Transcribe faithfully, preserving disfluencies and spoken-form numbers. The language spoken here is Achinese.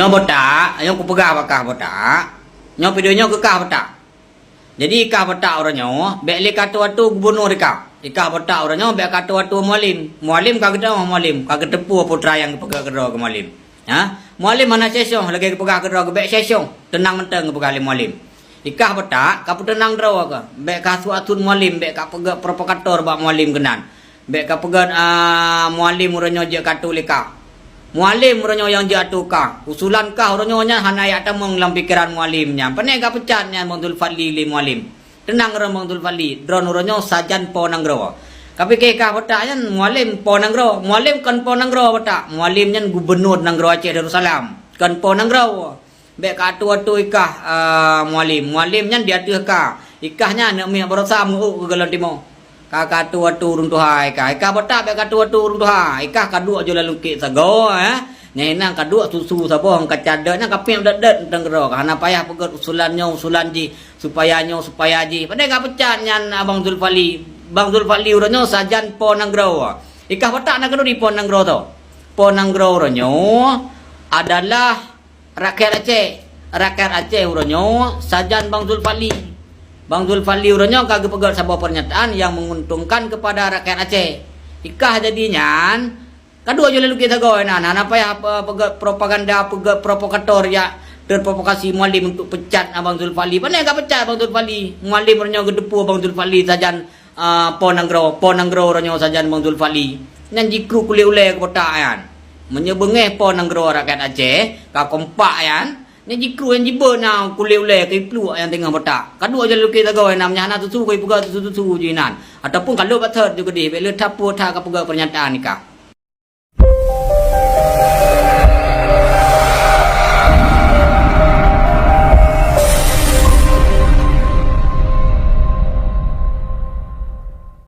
Nyoe botak, nyoe kupeugah bak kah botak. Nyoe pidoe nyoe keu kah botak. Jadi i kah botak uroe nyoe, bèk lé ka atoe-atoe gubunur i kah. I kah botak uroe nyoe bèk ka atoe-atoe Mualem. Mualem ka geutanyoe Mualem, ka geuteupeue peue nyang geupeugah keudroe keu Mualem. Ha? Mualem hana sesong lagèe geupeugah keudroe, geubèk sesong. Teunang mantong geupeugah lé Mualem. I kah botak ka peuteunang droe kah. Bèk ka hasut-hasut Mualem, bèk ka peugah provokator bak Mualem keunan. Bèk ka peugah, a, Mualem uroe nyoe jeuet ka atoe lé kah. Mualem uroe nyoe nyang jeuet atoe kah. Usulan kah uroe nyoe nyan hana jak tamong lam pikeran Mualem nyan. Pane ka peucat nyan Bang Zulfadli lé Mualem. Teunang droe Bang Zulfadli, droeneuh uroe nyoe sajan po nanggroe. Ka pike kah botak nyan Mualem po nanggroe. Mualem kon po nanggroe botak. Mualem nyan gubunur nanggroe Aceh Darussalam. Kon po nanggroe. Bèk ka atoe-atoe i kah, a, Mualem. Mualem nyan di ateueh kah. I kah nyan neuk miet baroesa meu'uk keu gohlom timoh. Ka ka atoe-atoe ureueng tuha i kah. I kah botak bèk ka atoe-atoe ureueng tuha. I kah ka duek jeuet lam lungkét sagoe, eh. Nyan inan ka duek susu saboh ngon kaca deuek nyan ka piep deuek-deuek teuh keudroe. Hana payah peugèt usulan nyoe, usulan jih, supaya nyoe, supaya jih. Padahai ka peucat nyan Abang Zulfadli. Bang Zulfadli uroe nyoe sajan po nanggroe. I kah botak na keudroe di po nanggroe tho. Po nanggroe uroe nyoe adalah rakyat Aceh. Rakyat Aceh uroe nyoe sajan Bang Zulfadli. Bang Zulfadli uroe nyoe ka geupeugèt saboh pernyataan nyang menguntungkan kepada rakyat Aceh. I kah jadi nyan, ka duek jeuet lam lungkét sagoe inan, hana payah pe-, peugèt propaganda, peugèt provokator jak terprovokasi Mualem untuk peucat Abang Zulfadli. Pane ka peucat Bang Zulfadli. Mualem uroe nyoe geuteupeue Bang Zulfadli sajan, a, po nanggroe, po nanggroe uroe nyoe sajan Bang Zulfadli. Nyan jikru kulét ulèe keu botak nyan. Meunyoe beungèh po nanggroe rakyat Aceh, ka kompak nyan, nyan jikru nyan jibeuet na kulét ulèe keu ipluek nyang teungoh botak. Ka duek jeuet lam lungkét sagoe inan, meunyoe hana susu ka ipeugèt susu-susu jih inan. Ataupun ka lheueh bak thot jeuet keudeh, bèk lheueh that peue that ka peugèt pernyataan i kah.